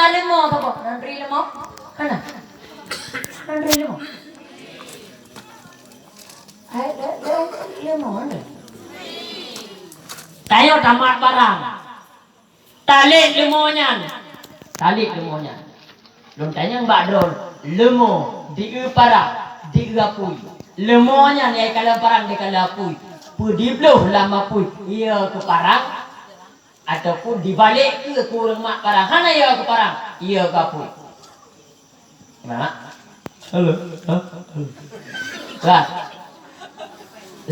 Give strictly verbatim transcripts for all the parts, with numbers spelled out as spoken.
Leumo saboh, nantri leumo. Hana. Nantri leumo. Hai, le-, le-, leumo, hana. Tanyoe tamat barang. Talét leumo nyan. Talét leumo nyan. Lôn tanyong bak droe, leumo, di eu parang, di eu apui. Leumo nyan nyang kalon parang, di kalon apui. Peue dibloh lam apui, yö keu parang, ataupun dibalek keu, keu ureuëng mat parang. Hana yö keu parang, yö keu apui. Gimana? Halo. Hah? Halo. Lah.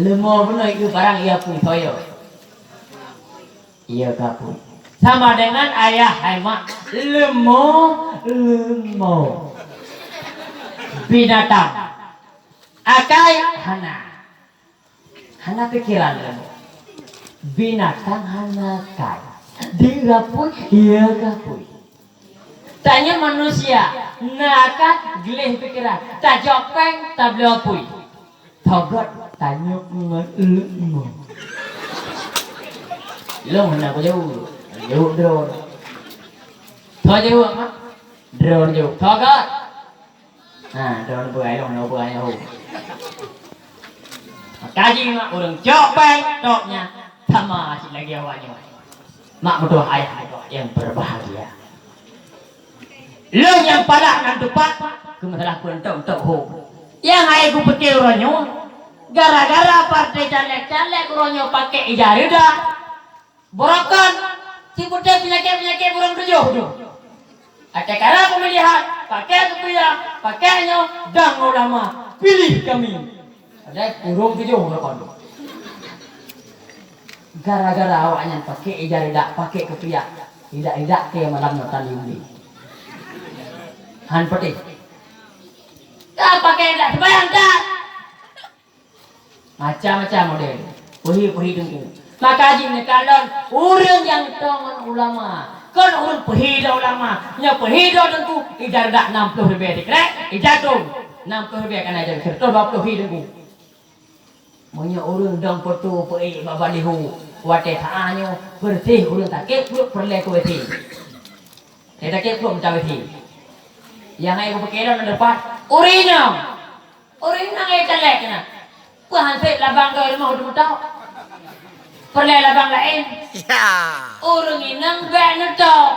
Leumo bunoe yö keu parang, yö apui, soe yö? Yö keu apui. Sama dengan ayah hai mak. Leumo, leumo. Binatang. Akai hana. Hana pikeran leumo. Binatang hana akai. Di eu apui, yö keu apui. Tanyoe manusia, na akai, gleh pikeran. Tajok péng, tabloe apui. Tho göt, tanyoe ngon leumo. Lôn hana kujaweueb. Jaweueb droe. Tho jaweueb, mak. Droe jaweueb. Tho göt. Ha, droe beuai lôn, lôn beuai lôn. Maka jih mak ureuëng cok péng, tok nyan sama cit lagée awak nyoe. Mak meutuah, ayah meutuah yang berbahagia. Lôn nyang palak nan teupat, keu masalah peue entok-entok ho. Nyang hai kupike uroe nyoe, gara-gara partai caleg-caleg uroe nyoe pake ija reudah, beurokon, siputéh peunyakét-peunyakét burông tujoh tu. Até kara peumilihan, pake kupiah, pake nyoe, dan ulama, pilih kami. Padahai burông tujoh beurokon tu. Gara-gara awaknyan pake ija reudah, pake kupiah, idak-idak ke malam nyoe tan diundi. Han peuteh. Ka pake idak, seumayang that. Macam-macam model. Peuhi-peuhi teungku. Maka jih neukalon ureuëng nyang toe ngon ulama. Kon ureuëng peuhi droe ulama. Nyoe peuhi droe teungku, ija reudah nam ploh ribèe sikrek, ija dum nam ploh ribèe kana ija seratus dua ploh hi teungku. Meunyoe ureuëng dong peutu peuék bak baliho, watée saát nyoe beureuséh ureuëng sakét pruet peureulée keu W C. Sakét pruet mita W C. Nyang hai kupike lôn na depan, ureuëng inong. Ureuëng inong ék caleg na. Peue han sép labang droe rumoh teumeutôk? Peureulée labang laén. Ya. Ureuëng inong bék neutôk.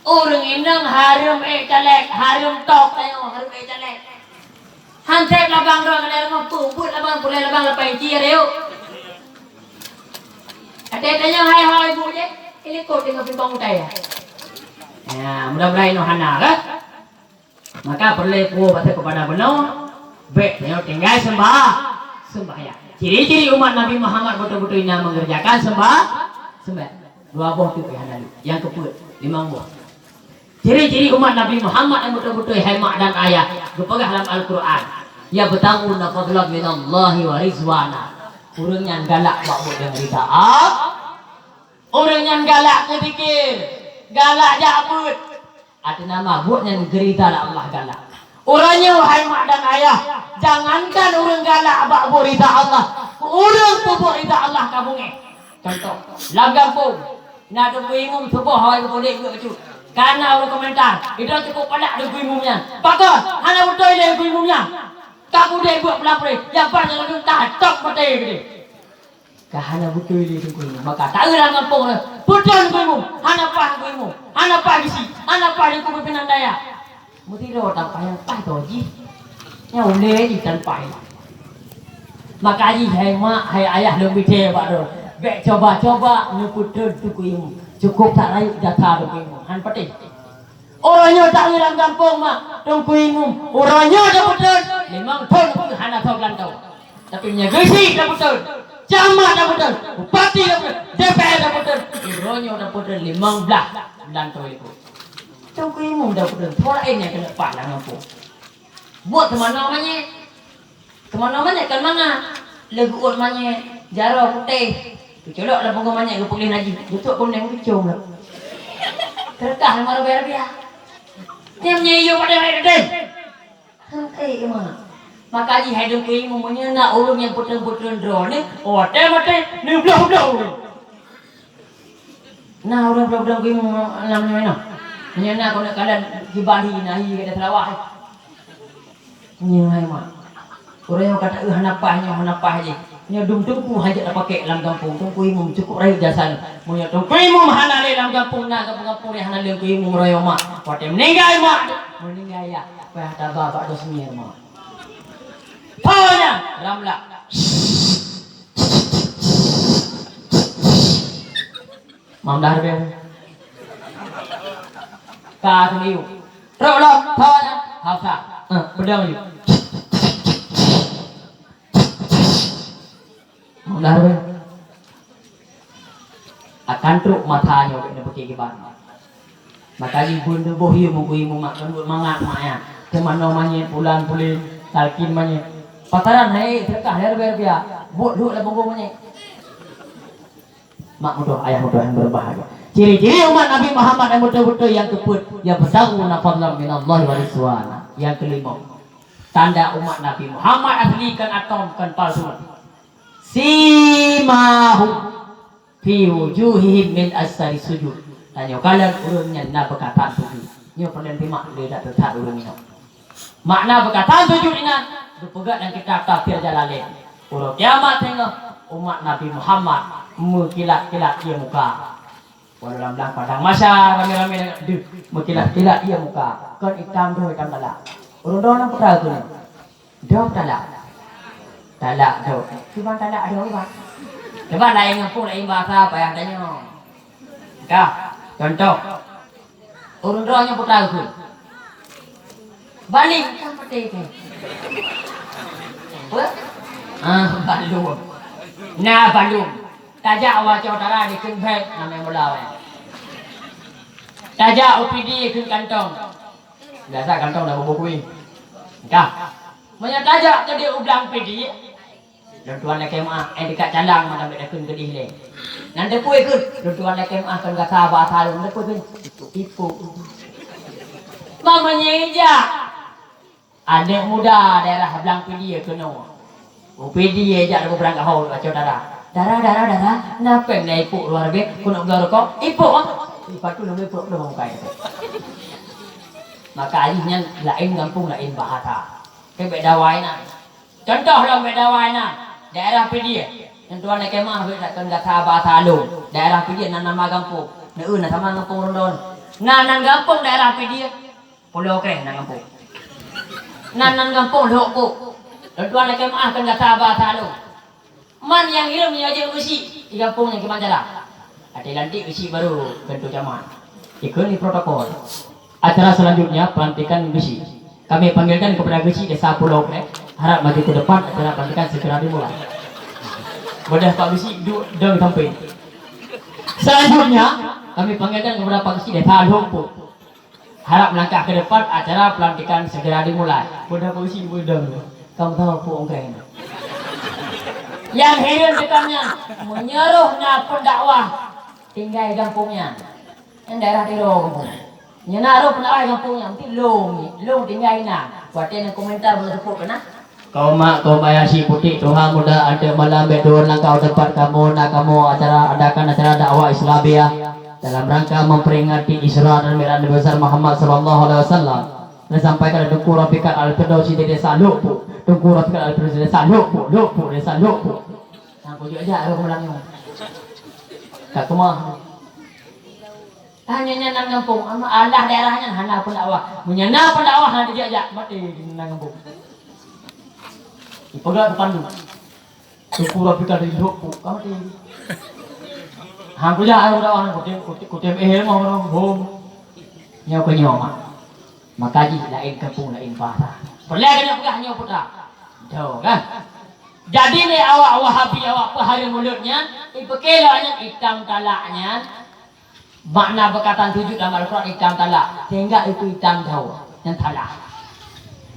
Ureuëng inong hareuem ék caleg, hareuem tôk tanyoe, hareuem ék caleg. Han sép labang droe ngon rumoh, peubuet labang, peureulée labang lapan inci, ya, yuk. Até tanyoe hai-hai bu jih, ilikot deungon simpang utai, ya. Ya, mudah-mudahan inoe hana, kan? Maka peureulée puwoe batai keupada bunoe, bék tanyoe tinggai seumbah-, seumbahyang. Ciri-ciri umat Nabi Muhammad beutôi-beutôi na mengerjakan seumbah-, seumbahyang. Dua boh teuk nyang hana lé. Nyang keupeuet, limong boh. Ciri-ciri umat Nabi Muhammad nyang beutôi-beutôi hai mak dan ayah geupeugah lam Al-Qur'an, "Yabtaghuna fadlan minallahi wa ridwana." Ureuëng nyan galak bak buet nyang rida Allah. Ureuëng nyan galak keu zikir, galak jak beuet. Arti nama buet nyang geurida lé Allah galak. Uroe nyoe hai mak dan ayah, jangankan ureuëng galak bak buet rida Allah, ureuëng peubuet rida Allah ka beungéh. Contoh, lam gampông, na teungku imum suboh awai beupudek geuh bacut. Kana ureuëng komentar, "Idong cukôp padak teungku imum nyan." Pakon, hana beutôi lé teungku imum nyan. Ka beudek buet peulapreh, nyang paih nyang lagée ka tok maté geude. Ka hana beutôi lé teungku imum. Maka taeu lam gampông nyan, "Beutôi teungku imum, hana paih teungku imum, hana paih geuchik, hana paih teungku pimpinan dayah." Meusidroe tan paih, nyang paih toh jih. Nyang ulée jih tan paih. Maka jih hai mak, hai ayah lôn bide bak droe, bék cuba-cuba neupeutrön teungku imum. Cukôp that rayeuk jasa teungku imum. Han patéh. Uroe nyoe taeu lam gampông mak, teungku imum. Uroe nyoe tapeutron, limong thon keuh hana soe geulantoe. Tapi meunyoe geuchik tapeutron, camat tapeutron, bupati tapeutron, D P R tapeutron, uroe nyoe tapeutron limong blaih geulantoe likot. Teungku imum tapeutron, soe laén nyang keuneuk paih lam gampông. Buet teumanoe manyét. Teumanoe manyét kon mangat. Lé geuôt manyét, jaroe putéh. Geuculok lam punggong manyét, geupeugléh najih. Geutuek kunéng geucom lom. Teureukah lam maroe bèe rabiah. Nyan meunyoe iyup padé manyét teuntèe. Hana keuh mak. Maka jih hai teungku imum meunyoe na ureueng nyang peutrön-peutrön droeneuh, watèe maté neubloh-bloh ureueng. Na ureueng bloh-bloh teungku imum lam nyoe nyoe. Meunyoe na keuneuk kalon di Bali, na hi gata Sarawak. Nyoe hai mak. Ureueng nyang kata, "Eh, hana paih nyoe, hana paih jih." Nyoe dum teungku hajat tapakèk lam gampông. Teungku Imum cukôp rayeuk jasa. Meunyoe Teungku Imum hana lé lam gampông, na gampông-gampông lé hana lé Teungku Imum royong mak. Watèe meuninggai mak, meuninggai yah, payah taba bak dos ngieng mak. Pho nyan, Ramlah. Mam Dahar bèe. Ka teumiyueb. Trok lom, tho nyan. Hafsa. Eh, peudong yuk. Mam Dahar bèe. Akan trok mata nyoe keuneuk beuki kiban. Maka jih bun tuboh yue meuguyi mumat, kan buet mangat mak nyan. Teumanoe manyét, pulan pulen, talkin manyét. Pasaran hai, sedekah lhèe ribèe rupiah. Buet duek lam punggong manyét. Mak mudoh, ayah mudoh yang berbahagia. Ciri-ciri umat Nabi Muhammad yang betul-betul yang keempat, yang besar guna fadlan minallahi wa ridwana. Yang kelima, tanda umat Nabi Muhammad asli kan atom, kan palsu. Simahum fi wujuhihim min asari sujud. Tanyoe kalon ureueng nyan na beukatan sujud. Nyoe peureulèe teumak lé that-that ureueng nyoe. Makna beukatan sujud inan geupeugah lam kitab Tafsir Jalalain. Uroe kiamat teungoh umat Nabi Muhammad meukilat-kilat ie muka. Walau lam blang padang mahsyar ramé-ramé deuh meukilat-kilat ie muka. Kon itam deuh itam talak. Ureueng droe nyang peugah keunoe. Dok talak. Talak dok. Cuba talak dok, Bang. Cuba laén gampông, laén bahasa, payah tanyoe. Ka, contoh. Ureueng droe nyoe peugah keu. Baling kan peuteh tu. Apa? Ah, balum. Na balum. Tajak u Aceh Utara dikheun bèk, namanya mula weh. Tajak u Pidie dikheun kantong. Biasa kantong dah bubuk kuih. Ka. Meunyoe tajak keudeh u blang Pidie, lôn tuan lakèe meu'ah, eh, dekat calang mantong bèk takheun keudeh lé. Nan teupeu kheun, lôn tuan lakèe meu'ah kon gata bak asa lôn, teupeu kheun, ipuk-ipuk. Meunyoe jak aneuk muda daerah blang Pidie keunoe. U Pidie jak lôn beurangkat ho, baca dara. Dara, dara, dara, na pèng na ipuk luwa leubeh, keuneuk bloe rukok, ipuk ah. Ipatu lôn ipuk lôn mukai. Maka jih nyan laén gampông laén bahasa. Keu bèk dawai na. Contoh lom bèk dawai na, daerah Pidie. Nyang tuan lakèe meu'ah bèk takheun gata bak asa lôn. Daerah Pidie na nama gampông. Neu na sama gampông rondon. Na nan gampông daerah Pidie. Pulo Kreh nan gampông. Na nan gampông Lhok Pok. Lôn tuan lakèe meu'ah kheun gata bak asa lôn. Man nyang hireuen nyoe jeuet beusi di gampông nyang kiban jalan. Até lantik beusi baru keuneuk jaman. Ikheun di protokol. Acara selanjutnya, pelantikan Geuchik. Kami panggilkan kepada Geuchik Desa Pulo Kreh, harap maju ke depan, acara pelantikan segera dimulai. Mudah Pak Geuchik du-, dong sampai. Selanjutnya, kami panggilkan kepada Pak Geuchik Desa Lhok Pok. Harap melangkah ke depan, acara pelantikan segera dimulai. Mudah Pak Geuchik beudong. Kamu tahu apa orang kaya ini? Yang hireuen teukam nyan, meunyoe na pendakwah tinggai gampông nyan. Nyan daerah Tiro gampông. Nyan na rôh peunawa gampông nyan, meusti lôn, lôn tinggai na. Watèe nyan komentar bunoe seupôt keunan. Kaum mak, kaum ayah, si putéh tuha muda, anteuk malam bèk turun langkah u teumpat kamoe, na kamoe acara, adakan acara dakwah Islamiah dalam rangka memperingati Isra dan Mi'raj Nabi besar Muhammad sallallahu alaihi wasallam. Dan sampaikan Teungku Rafiqal Al-Firdausi dari Desa Lhok Pok. Teungku Rafiqal Al-Firdausi Desa Lhok Pok, Lhok Pok, Desa Lhok Pok. Nah, kujak jak rôh malam nyoe. Ka keumah. Hanya nyan nan gampông, ama alah daerah nyan hana pendakwah. Meunyo na pendakwah hana dijak-jak, maté di nan gampông. Ipeugah keu pandu. Syukur Rabbika dari Lhok Pok, ka maté. Hang kujak aku dakwah nyan, kutem, kutem, kutem eh lemah orang, hom. Nyoe keu nyoe mak. Maka jih laén gampông laén basa. Peureulèe keuneuk peugah nyoe putra. Jauh kan? Jadi lé awak Wahabi, awak peuhareuem mulod nyan, ipeukira nyan itam talak nyan. Makna beukatan sujud lam Al-Quran itam talak, sehingga itu itam jauh, nyan salah.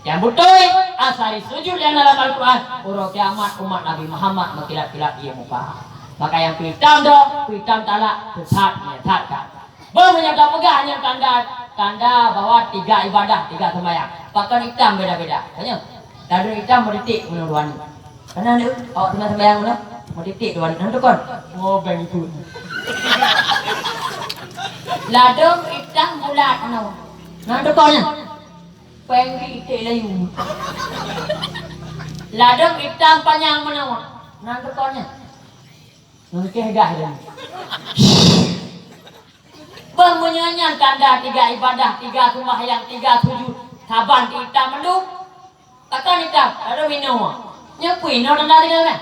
Nyang beutôi, asari sujud nyang na lam Al-Quran, uroe kiamat umat Nabi Muhammad meukilat-kilat ie muka. Maka nyang peuitam doh, peuitam talak, sesat, menyesatkan. Bah meunyoe tapeugah nyan tanda, tanda bahwa tiga ibadah, tiga sembahyang. Pakon itam beda-beda. Tanya, ladôm itam meutitik meunurun. Kana ni, awak teungoh sembahyang meunan, meutitik dua nang tukon. Ngobeng itu. Ladôm itam bulat Nan teuka nyan. Péng di iték layu. Ladôm itam panyang meunawa. Nan teuka nyan. Ngon keh gah lom. Bah meunyoe nyan tanda tiga ibadah, tiga sumbayang, tiga sujud, saban di itam mandum. Takon itam, lalu minong. Nyoe pih inoe tanda tiga kan?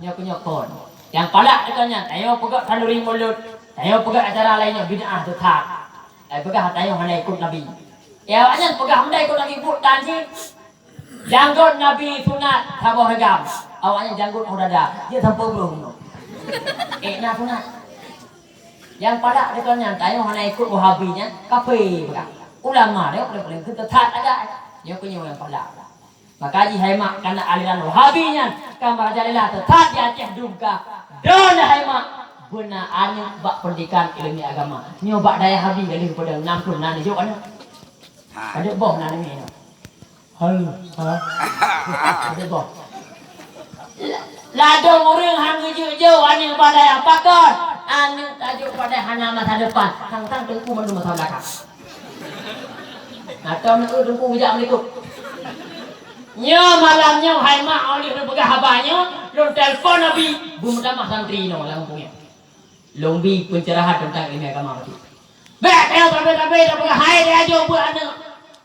Nyoe keuh nyoe kon. Nyang palak teuka nyan, tanyoe peugah khanduri mulod, tanyoe peugah acara laén nyoe bid'ah teutap. Ai peugah tanyoe hana ikot Nabi. Ya awaknyan peugah hana ikot Nabi buet tan jih. Janggot Nabi sunat saboh reugam. Awaknyan janggot oh dada. Jeuet sampoe brôh nyoe. Eh na sunat. Nyang palak teuka nyan tanyoe hana ikot Wahabi nyan kafé peugah. Ulama dia paléng-paléng keu teutap agak. Nyoe keuh nyoe nyang palak. Maka jih hai mak kana aliran Wahabi nyan ka merajalela teutap di Aceh dum ka. Droeneuh hai mak beuna aneuk bak pendidikan ileumèe agama. Nyoe bak dayah Abi ka lheueh pada enam puluh na neujok aneuk. Ada boh na neumèe nyoe. Halo, ha? Ada boh. Ladôm ureueng han geujok-jok aneuk bak dayah pakon. Aneuk tajok bak dayah hana masa depan. Tang-tang teungku mandum masa belakang. Atau nak teungku bijak meulikot. Nyoe malam nyoe hai mak, 'oh lheueh lôn peugah haba nyoe, lôn telepon Abi, beumeutamah santri inoe lam gampông nyoe. Lôn bi pencerahan teuntang ileumèe agama bacut. Bèk tayue sabe-sabe tapeugah hai tajok beuet aneuk.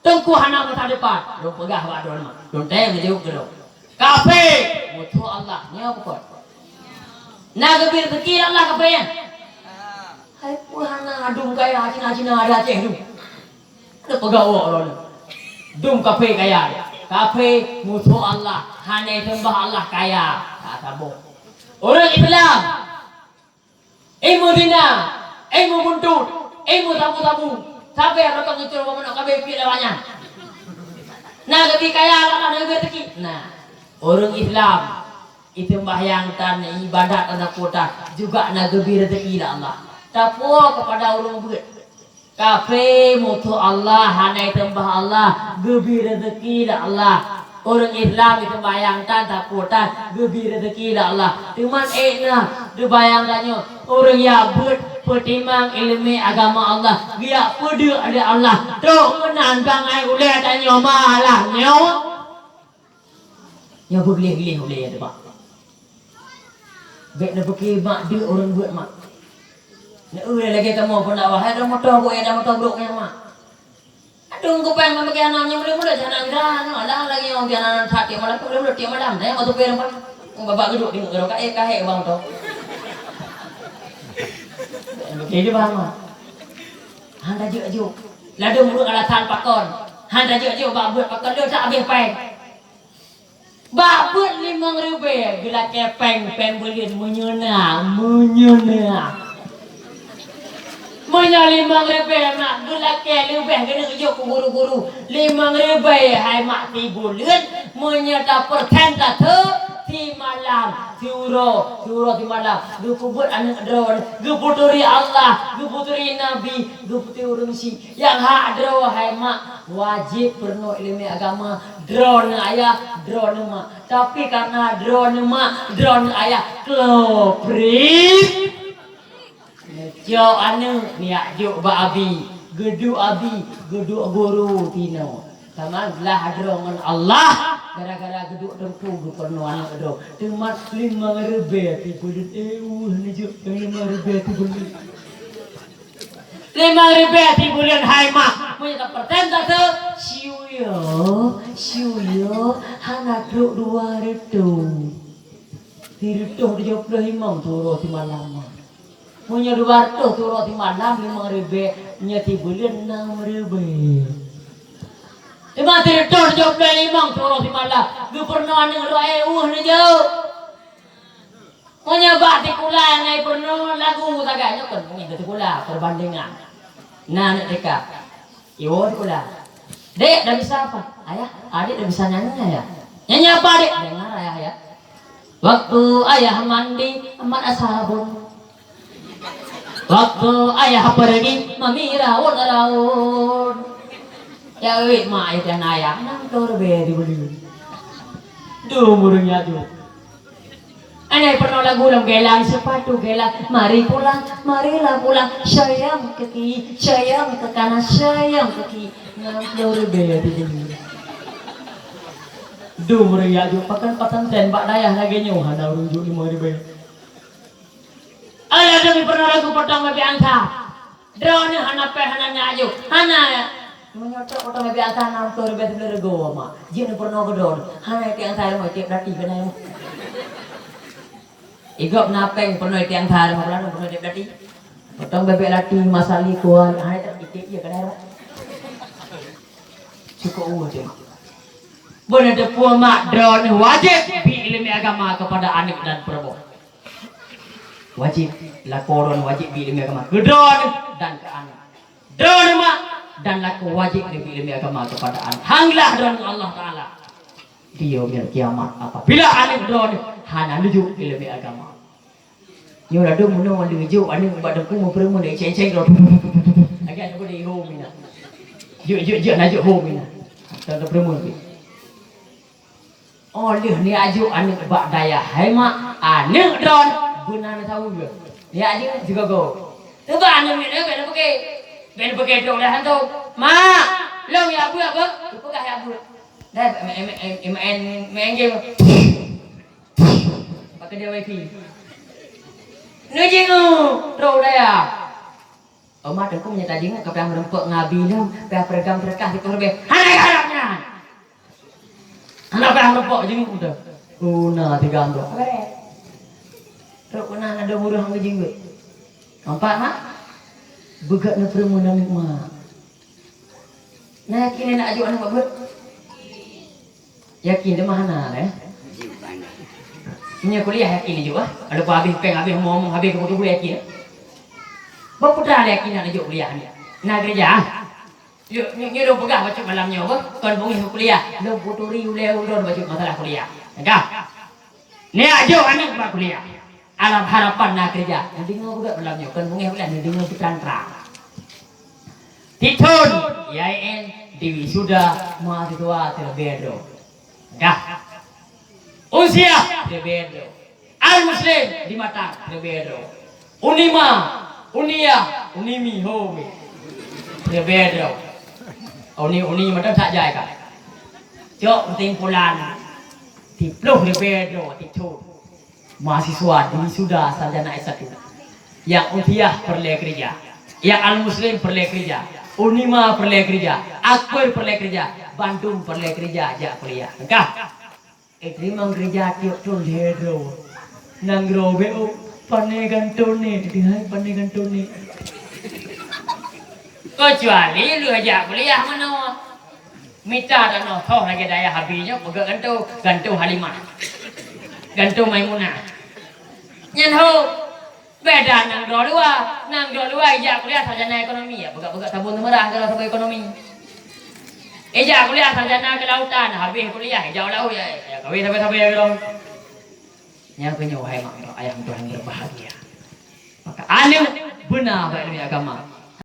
Teungku hana masa depan. Lôn peugah bak droeneuh. Lôn tanyong jaweueb keu lôn. Kafé, musoh Allah, nyoe bukon. Na geubri rezeki lé Allah kafé nyan? Hai peue hana dum kaya Cina-Cina ada Aceh tu. Ada peugah awak droeneuh. Dum kafé kaya. Kafé musoh Allah, hana seumbah Allah kaya. Tak saboh. Ureueng Islam, ilmu zina, ilmu buntut, ilmu sabu-sabu, sabe rokok ngicur bak manok kabeh piek lawak nyan. Na geubri kaya Allah na geubri rezeki. Nah, ureueng Islam, iseumbahyang tan, ibadat tan, puasa juga na geubri rezeki lé Allah. Tapuwoe keupada ureueng beuet. Kafé musoh Allah, hana seumbah Allah, geubri rezeki lé Allah. Ureueng Islam iseumbahyang tan, tapuwoe tan, geubri rezeki lé Allah. Teuma ék na teubayang tanyoe, ureueng jak beuet peutimang ileumèe agama Allah, geujak peuduek lé Allah. Trok meunan bangai ulèe tanyoe malam nyoe. Nyoe beugleh-gleh ulèe teuba. Bèk neupeuke mak deuek ureueng beuet mak. Neu lagèe kamoe peunawa hai ada moto buet ada moto brok nyang mak. Aduh kupeng mak bagi anak nyang muda-muda jangan dah nyoe alah lagi nyang anak tiap malam tu muda-muda tiap malam dah yang masuk payah mak. Babak geduk tengok geduk kae kae bang tu. Bèk neupeuke bang mak. Han tajok-jok. Ladôm ureueng alasan pakon. Han tajok-jok bak beuet pakon lé tak habéh pèng. Bak beuet limong ribèe geulakèe pèng, pèng buleuen meunyoe na, meunyoe na. Meunyoe limong ribèe mak geulakèe leubeh geuneuk jok keu guru-guru. Limong ribèe hai mak sibuleuen, meunyoe tapeursen tateuk simalam, siuroe, siuroe simalam. Geupeubuet aneuk droe, geuputuri Allah, geuputuri Nabi, geuputuri ureueng syiek. Nyang hak droe hai mak, wajéb peurunoe ileumèe agama, droeneuh ayah, droeneuh mak. Tapi karena droeneuh mak, droeneuh ayah, kloprip. Neucok aneuk, neujak jok bak abi, geuduek abi, geuduek guru tinoe. Sama glah droe ngon Allah, gara-gara geuduek teungku geupeurunoe aneuk droe. Teuma limong ribèe sibuleuen, eh, uh, neujok limong ribèe sibuleuen. Limong ribèe sibuleuen hai mak. Meunyoe tapeursen tateuk, siuroe, siuroe, hana trok dua reutôh. Sireutôh tujoh ploh limong siuroe simalam. Meunyoe dua reutôh siuroe simalam, limong ribèe, nyoe sibuleuen nam ribèe. Teuma sireutôh tujoh ploh limong siuroe simalam. Geupeurunoe aneuk droe, eh, uh, neujok. Meunyoe bak sikula nyang peurunoe lagu sagai nyoe kon, meunyoe sikula perbandingan. Na aneuk T K. Iwoe sikula. "Dek, dah bisa apa?" "Ayah, adik dah bisa nyanyi, Ayah." "Nyanyi apa, Dek?" "Dengar, Ayah, ya." Waktu ayah mandi, amat asabun. Waktu ayah pergi, mami raun-raun. Ya, weh, mak, ayah dan ayah, nang tor be dibeli. Duh, muringnya, duh. Anai peurunoe lagu lom, gelang sepatu, gelang, mari pulang, marilah pulang, sayang ke kiri, sayang ke kanan, sayang ke kiri. Enam puluh ribèe di sini. Dum raya jok pakan pesantren bak dayah lagèe nyoe hana ureueng jok lima ribèe. Alah, demi peurunoe lagu potong bebek angsa. Droeneuh hana pèh, hana nyak jok. Hana. Meunyoe cok potong bebek angsa enam puluh ribèe sibuleuen rego, mak. Jeuet neupeurunoe keu droeneuh. Hana tiep angsa lom, tiep dati keunan. Igop na pèng peurunoe tiep angsa lom, peurunoe tiep dati. Potong bebek lati, masali, kuah, hana tiep, tiep je keunan. Cukup ueh teuh. Beuneuteupeu mak, droeneuh wajéb bi ileumèe agama kepada aneuk dan peurumoh. Wajéb, lakoe droeneuh wajéb bi ileumèe agama keu droeneuh dan keu aneuk. Droeneuh mak dan lakoe wajéb bi ileumèe agama kepada aneuk. Hanglah droeneuh Allah Taala di Yaumil Kiamat apabila aneuk droeneuh hana neujok ileumèe agama. Nyoe ladôm meunoe lé jok aneuk bak teungku meupeureumeun dari ceng-ceng droe. Lagèe aneuk beude ho mina. Jok, jok, jok, na jok ho mina. Teungku peureumeun. Oh lheueh neujok aneuk bak dayah, hai mak, aneuk droeneuh beuna neusaweue. Neujok sigoe-goe. Teuba aneuk miet nyoe bèk neupeuke. Bèk neupeuke trok dayah hantom. Mak, lôn jak beuet beuh. Teupeugah jak beuet. Dai, main, main, main, main game. Pakai dia wifi. Neujingeuk trok dayah. Oma teungku meunyo tajingeuk ka payah meureumpok ngon abi lom, payah peureugang seudeukah siplôh ribèe. Hana harab nyan. Hana payah meureumpok jingeuk tu. Guna tiga amplop. Trok keunan ladôm ureueng geujingeuk. Nampak, mak? Beugat neupeureumeun aneuk mak. Na yakin nak ajok aneuk bak beuet? Yakin teuma hana, eh? Meunyoe kuliah yakin jok, ah. Walaupun habéh péng, habéh omong-omong, habéh keu buku yakin, eh? Bak putra yakin nak jok kuliah ni. Na keureuja, ah. Yuk, nyoe, nyoe lôn peugah bacut malam nyoe, beuh. Kon beungéh kuliah, lôn peuturi ulèe ulôn bacut masalah kuliah. Ka? Neujok aneuk bak kuliah. Alam harapan na keureuja. Neudeungoe beugöt malam nyoe, kon beungéh ulèe, neudeungoe beutrang-trang. Tithon, I A I N, diwisuda mahasiswa sileubèe droe. Dah. Unsiah, sileubèe droe. Al-Muslim, di Matang, sileubèe droe. Unima, Unia, Unimi, ho, sileubèe droe. Uni, Uni, mantong that jai ka. Cok keusimpulan, siplôh ribèe droe tithon mahasiswa diwisuda sarjana S satu. Nyang Unsiah peureulèe keureuja, nyang Al-Muslim peureulèe keureuja, Unima peureulèe keureuja, Akbar peureulèe keureuja, bandum peureulèe keureuja jak kuliah. Ka? Eh, teurimong keureuja tiep thon lhèe droe. Nanggroe beu, pane gantoe nè, teuhai pane gantoe nè. Keucuali lheueh jak kuliah meunoe. Mita tanoh, toh lagèe dayah Abi nyoe, peugöt gantoe, gantoe Halimah. Gantoe Maimunah. Nyan ho. Beda nanggroe luwa, nanggroe luwa ijak kuliah sarjana ekonomi, ya, peugah-peugah sabon seumeurah kalau sabon ekonomi. Ijak kuliah sarjana kelautan, habéh kuliah, ijak u laôt, ya, ya, kawé sabe-sabe ya, gitu. Nyang keuh nyoe, wahai mak droe, ayah droe nyang berbahagia. Maka aneuk beuna bak ileumèe agama.